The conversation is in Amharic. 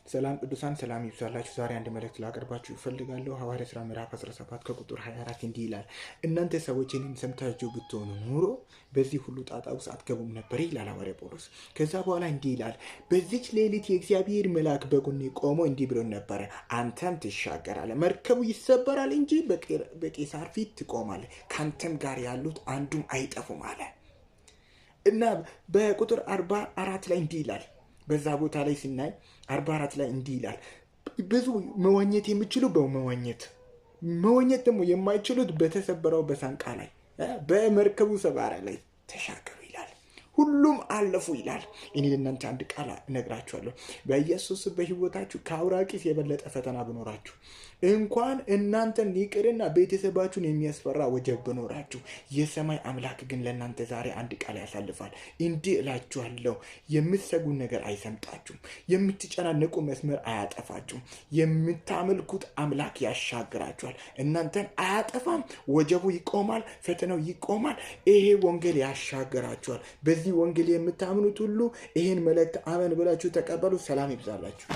ሰላም ቅዱሳን፣ ሰላም ይብዛላችሁ። ዛሬ አንድ መልእክት ላቀርባችሁ እፈልጋለሁ። ሐዋርያት ሥራ ምዕራፍ 17 ከቁጥር 24 እንዲህ ይላል፣ እናንተ ሰዎች እኔን ሰምታችሁ ብትሆኑ ኑሮ በዚህ ሁሉ ጣጣ ውስጥ አትገቡም ነበር ይላል ሐዋርያ ጳውሎስ። ከዛ በኋላ እንዲህ ይላል፣ በዚች ሌሊት የእግዚአብሔር መልአክ በጎኔ ቆሞ እንዲህ ብሎ ነበረ፣ አንተም ትሻገራለህ፣ መርከቡ ይሰበራል እንጂ በቄሳር ፊት ትቆማለህ፣ ከአንተም ጋር ያሉት አንዱም አይጠፉም አለ። እና በቁጥር 44 ላይ እንዲህ ይላል፣ በዛ ቦታ ላይ ስናይ 44 ላይ እንዲህ ይላል፣ ብዙ መዋኘት የሚችሉ በመዋኘት፣ መዋኘት ደግሞ የማይችሉት በተሰበረው በሳንቃ ላይ፣ በመርከቡ ሰባራ ላይ ተሻገሩ ይላል። ሁሉም አለፉ ይላል። እኔ ለእናንተ አንድ ቃል እነግራችኋለሁ። በኢየሱስ በሕይወታችሁ ከአውራቂስ የበለጠ ፈተና ብኖራችሁ፣ እንኳን እናንተን ይቅርና ቤተሰባችሁን የሚያስፈራ ወጀብ ብኖራችሁ፣ የሰማይ አምላክ ግን ለእናንተ ዛሬ አንድ ቃል ያሳልፋል። እንዲህ እላችኋለሁ፣ የምትሰጉን ነገር አይሰምጣችሁም፣ የምትጨናነቁ መስመር አያጠፋችሁም። የምታመልኩት አምላክ ያሻግራችኋል። እናንተን አያጠፋም። ወጀቡ ይቆማል፣ ፈተናው ይቆማል። ይሄ ወንጌል ያሻግራችኋል። በዚህ ወንጌል የምታምኑት ሁሉ ይህን መልእክት አመን ብላችሁ ተቀበሉ። ሰላም ይብዛላችሁ።